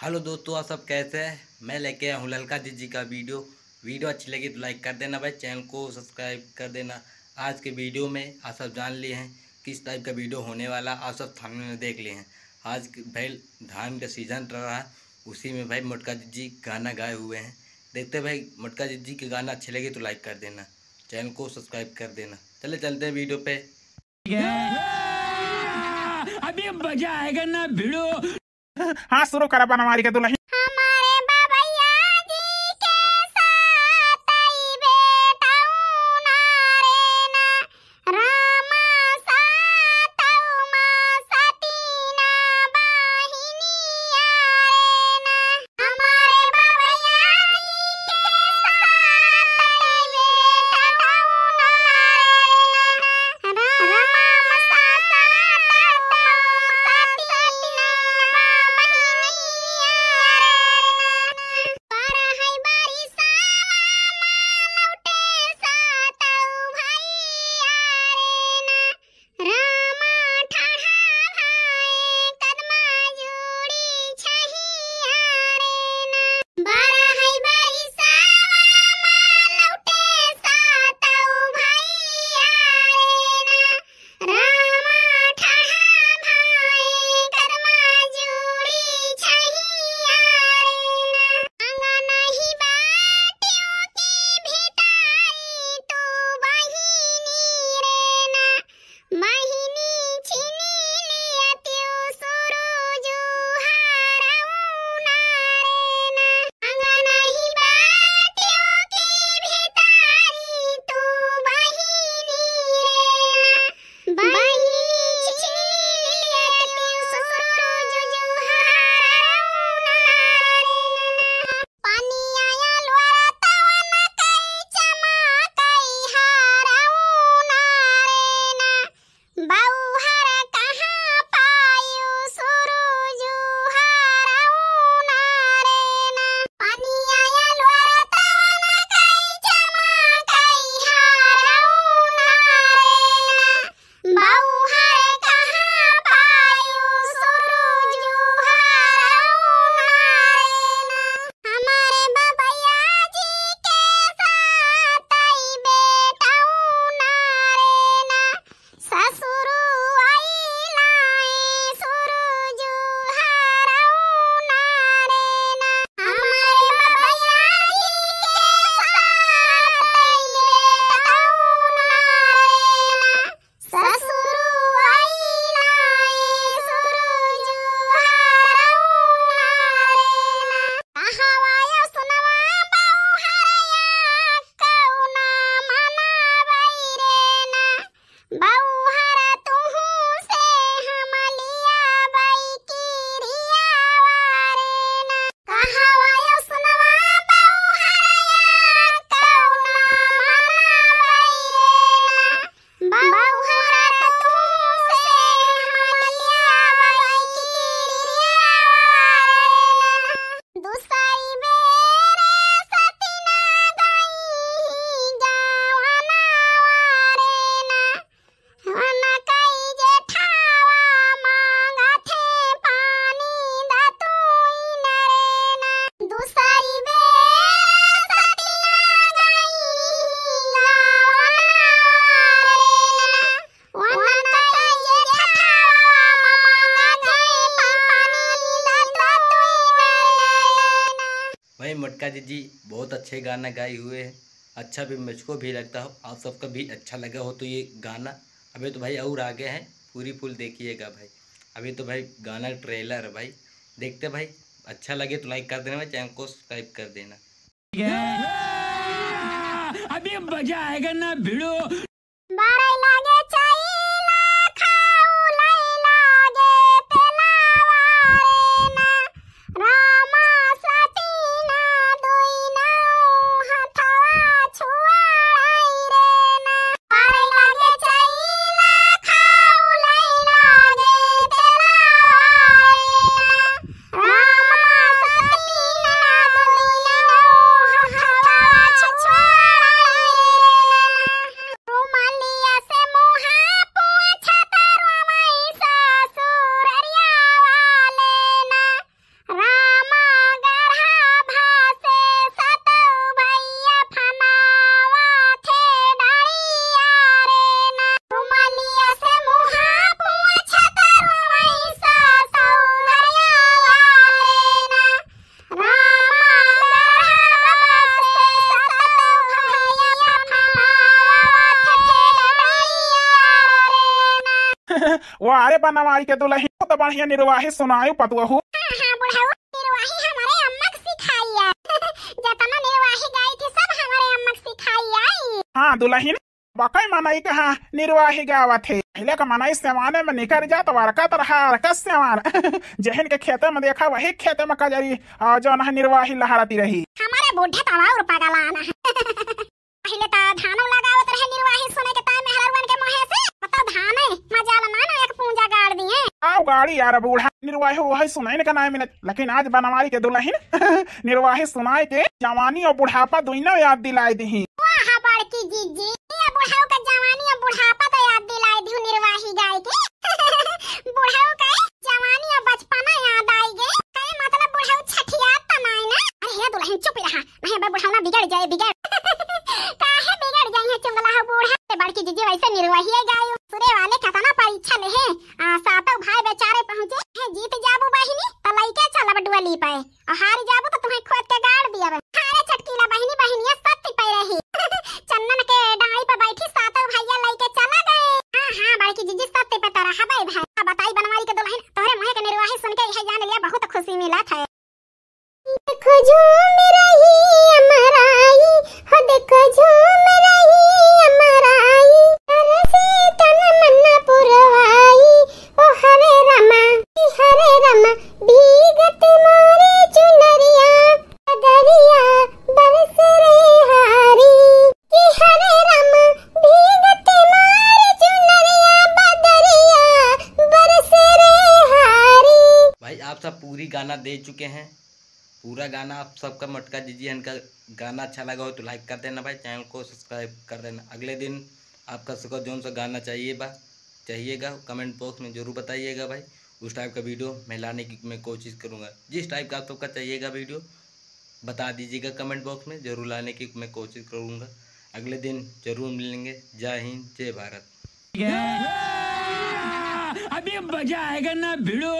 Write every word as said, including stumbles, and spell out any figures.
हेलो दोस्तों, आप सब कैसे हैं? मैं लेके आया हूँ ललका जी जी का वीडियो। वीडियो अच्छी लगी तो लाइक कर देना भाई, चैनल को सब्सक्राइब कर देना। आज के वीडियो में आप सब जान लिए हैं किस टाइप का वीडियो होने वाला, आप सब थंबनेल में देख लिए हैं। आज के भाई धान का सीजन चल रहा है, उसी में भाई मोटका जी जी गाना गाए हुए हैं। देखते हैं भाई, मोटका जी जी के गाना अच्छे लगे तो लाइक कर देना, चैनल को सब्सक्राइब कर देना। चले चलते हैं वीडियो पे। अभी मजा आएगा ना भिड़ो। हाँ, शुरू करा बनवारी के दुल्हन। हमारे बबैया जी के सातई बेटौना रे ना, रामा सातौ माँ सतीना बहिनिया रे ना। हमारे बबैया जी के सातई बेटौना रे ना, रामा सातौ माँ सतीना बहिनिया रे ना। बारह बरिसवा मा लौटे सातौ भैया रे ना, रामा ठाढ़ा भाई कदमा जोड़ी छहिया रे ना। बारह बरिसवा मा लौटे सातौ भैया रे ना, रामा ठाढ़ा भाई कदमा जोड़ी छहिया रे ना। अंगनही बाटियों की भितारी तू बहिनी रे ना, बहिनी छिनी लियतियो सुरुजु हरौना रे ना। अंगनही बाटियों की भितारी तू बहिनी रे ना, बहिनी छिनी लियतियो सुरुजु हरौना रे ना। पानी आया लोरा तवन कई चमा कई हरौना रे ना, बौहर कहाँ पायु सुरुजु हरौना रे ना। पानी आया लोरा तवन कई चमा कई हरौना रे ना, बौहर कहाँ पायु सुरुजु हरौना रे ना। हमारे बबैया जी के सातई बेटौना रे ना, ससुरु अइलाए सुरुजु हरौना रे ना। हमारे बबैया जी के सातई बेटौना रे ना, ससुरु अइलाए सुरुजु हरौना रे ना। कहवा असनवा बौहर या कौना मनावै रे ना, बौहर तुहूँ से हम लियावै किरियावा रे ना। कहवा असनवा बौहर या कौना मनावै रे ना, बौहर तुहूँ से हम लियावै किरियावा रे ना। दुसरी बेर सतीना गइहीं गवनवा रे ना, वनकई जेठावा मांगथे पानी दतुइन रे ना। दुसरी बेर सतीना गइहीं गवनवा रे ना, वनकई जेठावा मांगथे पानी दतुइन रे ना। भाई मोटका जी जी बहुत अच्छे गाना गाए हुए हैं, अच्छा भी मुझको भी लगता हो, आप सबका भी अच्छा लगा हो तो ये गाना। अभी तो भाई और आगे हैं, पूरी फुल देखिएगा भाई। अभी तो भाई गाना ट्रेलर है भाई, देखते भाई, अच्छा लगे तो लाइक कर देना भाई, चैनल को सब्सक्राइब कर देना। अभी मजा आएगा ना भिड़ो। बारै लागे चैला खाऊ लै लागे तेलावा रे ना, रामा सतीना दुइनौ हथवा छुआई रे ना। बारै लागे चैला खाऊ लै लागे तेलावा रे ना, रामा सतीना दुइनौ हथवा छुआई रे ना। रुमालिया से मुँह अरे बनवारी के दुलहिन, तो बढ़िया निरवाही सुनायु पतुहू। हाँ, हाँ, बुढ़ऊ, निरवाही हमरे अम्मा के सिखाई है। जतना निरवाही गाई थी, सब हमरे अम्मा के सिखाई आई। हाँ दुलहिन, बकई मनई कहाँ निरवाही गावत है। पहिले का मनई सेवाने में निकर जात, वरकत रहा, वरकत सेवान। जेहन के खेते में देखा, वही खेते में कजरी, और जौन है निरवाही लहरती रही। हमारे बूढ़े तवा और पगलाना है। पहिले त धानो लगावत रहे निरवाही सुने के ताई मेहररुअन के मुँहे से। अब त धाने मजाल मानो एक पूंजा गाड़ दिए। आओ गाड़ी यार बूढ़ा, निरवाही वही सुनाइन का नाय मिलत, लेकिन आज बनवारी के दुलहिन निरवाही सुनाए के जवानी और बुढ़ापा दुइनो याद दिलाए दिही। वाह बड़की जीजी, ये बुढ़ऊ का जवानी और बुढ़ापा तो याद दिलाए दिहु निरवाही गाय के। बुढ़ऊ का जवानी और बचपना याद आई गे। कहे मतलब बुढ़ऊ छठियात त नाय ना। अरे हे दुलहिन चुप रहा, नहीं बे बुढ़ऊ ना बिगड़ जाए, बिगड़। काहे बिगड़ जाई है चुंगला हो बूढ़ा? ए बड़की जीजी वैसे निरवाही गायो। सुरे वाले कतना परीक्षा ले हैं। आ, सातों भाई बेचारे पहुँचे हैं, जीत जाबू बहिनी त लइके चलब डुअली पे। और हार जाबू तो तुम्हें खोद के गाड़ दिया बे। अरे चटकीला बहिनी, बहिनिया सत्य पे रही। चंदन के डाली पे बैठी सातों भैया लइके चला गए। हाँ, हाँ, बड़की जीजी सत्य पे तो रहबे भाई। अब बताई बनवारी के दुलहिन, तोहरे मुँहे के निरवाही सुन के यह जान लिया बहुत खुशी मिलत है। देखो झूम रही अमराई, हो देखो झूम रही अमराई, तरसे तन मन पुरवाई, ओ हरे रामा, हरे रामा, भीगत मोरे चुनरिया, बदरिया बरस रे हारी, कि हरे रामा, भीगत मोरे चुनरिया, बदरिया बरस रे हारी। भाई, आप सब पूरी गाना दे चुके हैं, पूरा गाना आप सबका। मटका जीजी इनका गाना अच्छा लगा हो तो like कर देना भाई, channel को subscribe कर देना। अगले दिन आपका सबका जौन सा गाना चाहिए बा, चाहिएगा, comment box में जरूर बताइएगा भाई। उस type का video मैं लाने की मैं कोशिश करूँगा। जिस type का आप सबका चाहिएगा video, बता दीजिएगा comment box में, जरूर लाने की मैं कोशिश करूँगा। अगले दिन जरूर मिलेंगे। जय हिंद, जय भारत। अभी मजा आएगा ना भिड़ो।